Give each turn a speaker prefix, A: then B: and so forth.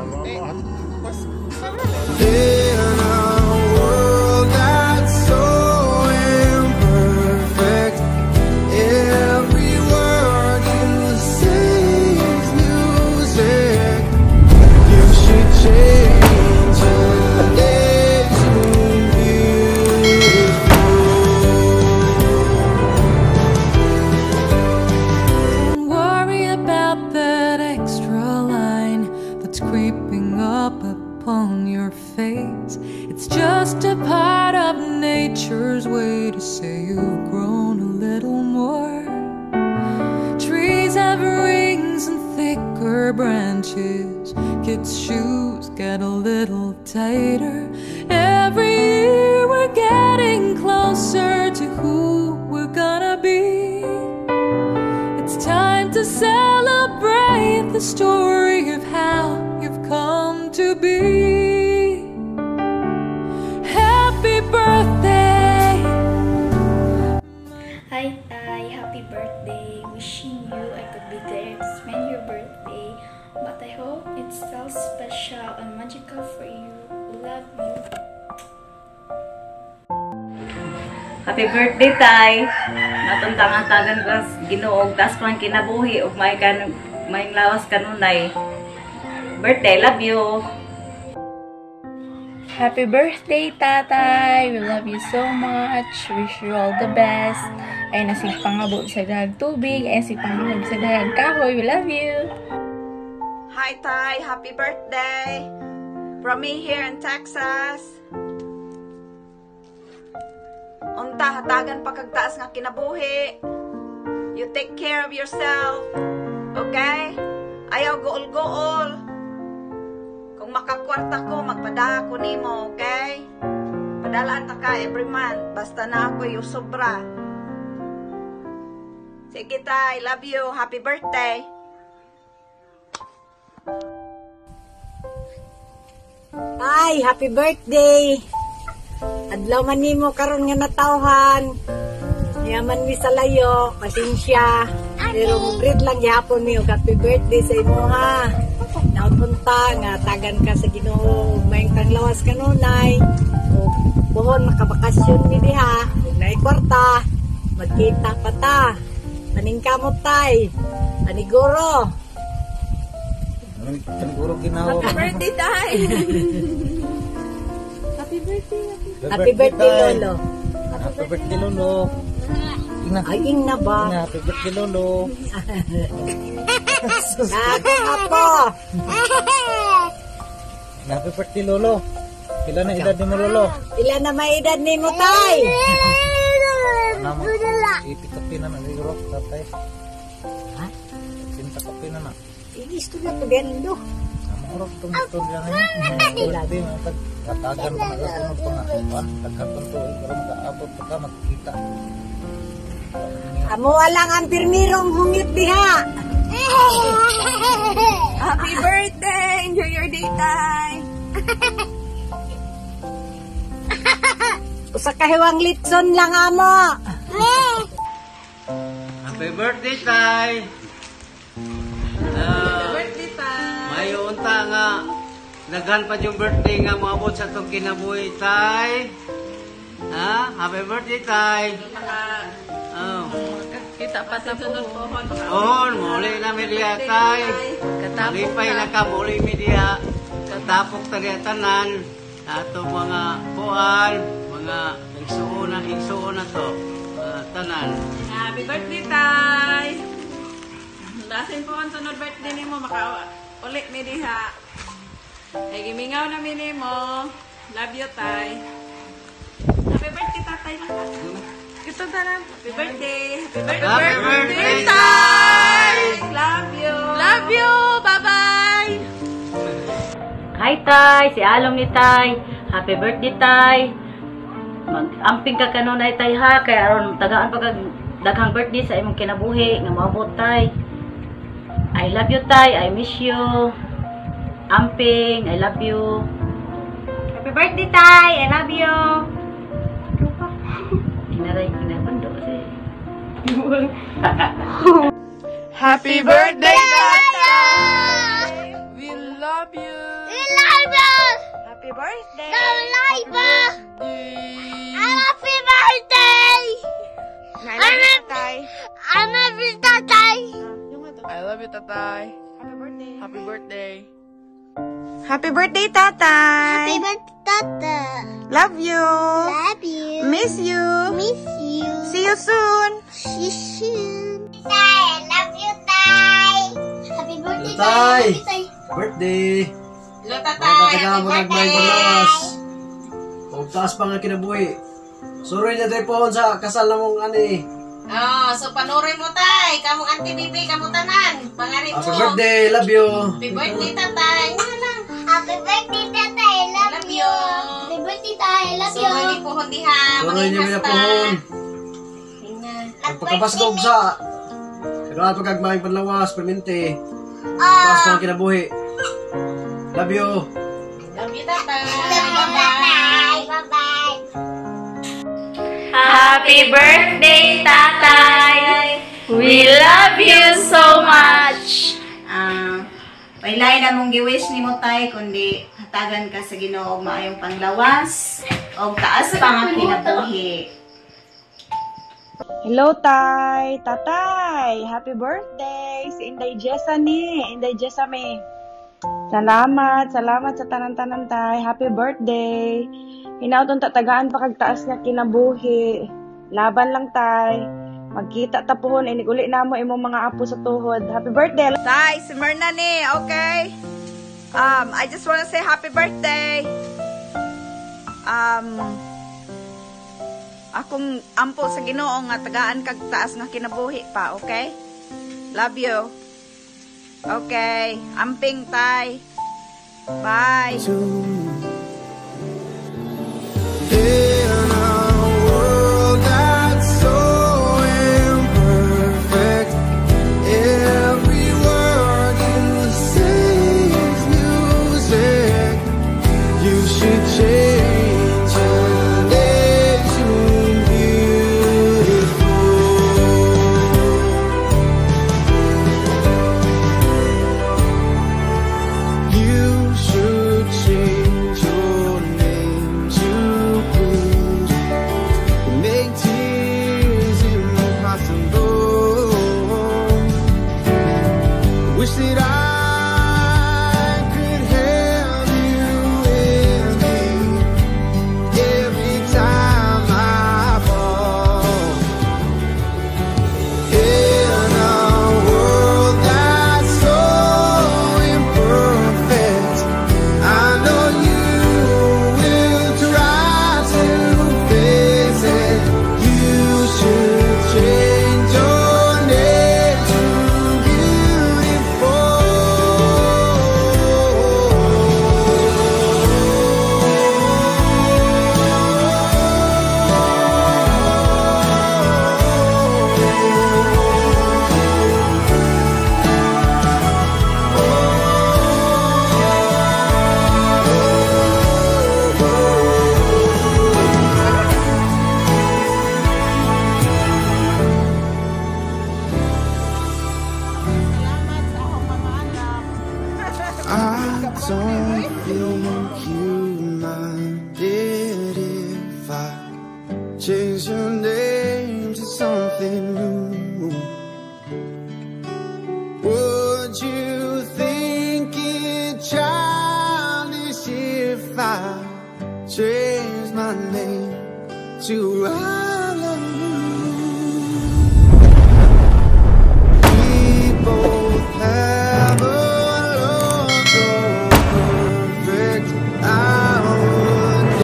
A: Salamat.
B: In a world that's so imperfect, every word you say is music. You should change a day to beautiful.
C: Don't worry about that extra line that's creeping up upon your face. It's just a part of nature's way to say you've grown a little more. Trees have rings and thicker branches. Kids' shoes get a little tighter. Every year we're getting closer to who we're gonna be. It's time to celebrate the story of how you've come to be. Happy birthday!
D: Hi, Tay. Happy birthday. Wishing you I could be there to spend your birthday. But I hope it's still special and magical for you. Love you.
E: Happy birthday, Tay! Natuntang tagan ka sa Ginoo og taas pang kinabuhi ug may kan may lawas kanunay. Birthday, love you.
F: Happy birthday, Tatay! We love you so much. Wish you all the best. Ay nasig pangabo sa dahag tubig. Ay nasig pangabo sa dahag kahoy. We love you.
G: Hi, Tay. Happy birthday. From me here in Texas. Unta, hatagan pa kag taas nga kinabuhi. You take care of yourself. Okay? Ayaw guol-guol. Kung makakwarta ko, magpadala ko nimo, okay? Padalaan ta ka every month. Basta na ako yung sobra. Sige, Tay. Love you. Happy birthday.
H: Ay, happy birthday! Adlaw man nimo karon nga natawhan. Yaman mi sa layo, pasensya. Pero mo-greet lang gihapon mi og happy birthday sa imo ha. Naunta nga tagan ka sa Ginoo, ug maayong tanglawas kanunay. Ug buhon makabakasyon mi diha, ug naay kwarta, magkita pa ta. Paningkamot tay. Paniguro.
A: Paniguro ginawa.
F: Happy birthday, Tay!
A: Happy birthday.
H: Happy birthday, Lolo.
A: Happy birthday, Lolo. Ina.
H: Ay, ing na ba?
A: Ina, happy birthday, Lolo.
H: Ako, apo.
A: Ina, happy birthday, Lolo. Pila na edad ni mo, Lolo?
H: Pila na may edad ni mo, Tay?
A: Ano mo? Ipikapi na na siguro, tatay.
H: Ha?
A: Sinta kape na na.
H: Istorya ko din, do.
A: Amo ro itong istorya ngayon. Birthday, mga katagan pa nagasunod pa nga. Kuan, daghan pang tuig pero makaabot pa ka, magkita.
H: Amo lang ang pirmirong hungit diha.
G: Happy birthday! Enjoy your day, Tay!
H: Usa ka hiwang litson lang amo.
I: Happy birthday, Tay! Happy birthday, Tay! Mayo unta nga daghan pa yung birthday nga moabot sa atong kinabuhi, Tay. Ha? Happy birthday, Tay! Oh.
F: Kita pa sa sunod pohon.
I: Oh, muli na mi diha, Tay. Malipay na ka, muli mi diha. Katapok ta diha tanan. Ato mga kuan, mga igsuon na to. Mga tanan.
F: Happy birthday, Tay! Basin po ang sunod birthday nimo maka uli mi diha. Kay gimingaw na mi nimo. Love you, Tay. Happy birthday, Tatay. Ito tanan. Happy birthday. Happy birthday.
I: Happy birthday,
F: Tay! Love you. Love you. Bye-bye.
E: Hi, Tay, si Alom ni Tay. Happy birthday, Tay. Mag-amping ka kanunay, Tay, ha, kay aron tagaan pa kag daghang birthday sa imong kinabuhi nga moabot, Tay. I love you, Tay. I miss you. Amping, I love you.
H: Happy birthday, Tay. I love you.
E: Inaray, inabando kasi.
F: Happy birthday, Tatay! We love you! Happy birthday!
J: Happy birthday!
F: I love you, Tatay.
J: I love you, Tatay.
B: I love you, Tatay.
F: Happy birthday.
B: Happy birthday.
G: Happy birthday, Tatay!
J: Happy birthday, Tata.
G: Love you!
J: Love you.
G: Miss you!
J: Miss you.
G: See you soon!
J: See you soon. Tay, I love you, Tay. Happy birthday,
K: Tay.
J: Tay. Tay.
K: Birthday!
F: Hello, Tatay.
K: Taga mo nagmay panglawas. Og taas pa nga kinabuhi. Suroy na tayo pohon sa kasal na mong ani.
F: Oh, so panuroy mo, Tay. Kamong Auntie Bibi, kamo tanan. Pangari mo.
K: Happy birthday! Love you!
F: Happy birthday, Tatay. Nga lang.
J: Happy birthday, Tatay. I love
F: Love
J: you.
F: you.
J: Happy birthday, Tay. I love you.
F: Suroy ni pohon diha.
K: Suroy niyo
F: Manginhas
K: na
F: ta.
K: pohon.
F: Ingat.
K: Pagpakabaskog sa Kailangan pagkagmaing panlawas, permente. Taas pa nga kinabuhi. Love you!
F: Love you, Tatay.
J: Love you, Tatay. Bye-bye.
D: Happy birthday, Tatay! We love you so much!
G: Walay na mong gi-wish nimo, Tay, kundi hatagan ka sa Ginoo og maayong panglawas og taas pa nga kinabuhi.
F: Hello, Tay! Tatay! Happy birthday! Si Inday Jessa ni. Inday Jessa may. Salamat, salamat sa tanan-tanan, Tay. Happy birthday! Hinaot unta tagaan pa kag taas nga kinabuhi. Laban lang, Tay. Magkita ta pohon inig uli namo imong mga apo sa tuhod. Happy birthday!
G: Tay, si Myrna ni, okay? I just wanna say happy birthday. Akong ampo sa Ginoo nga tagaan kag taas nga kinabuhi pa, okay? Love you. Okay, amping, Tay. Bye.
B: In a world that's so imperfect, every word you say is music. You should change your name to beautiful. You should change your name to please. Make tears impossible. Wish that I could have you with me every time I fall. In a world that's so imperfect, I know you will try to fix it. You should change your name to beautiful. I don't think you mind it if I change your name to something new. Would you think it childish if I changed my name to I love you?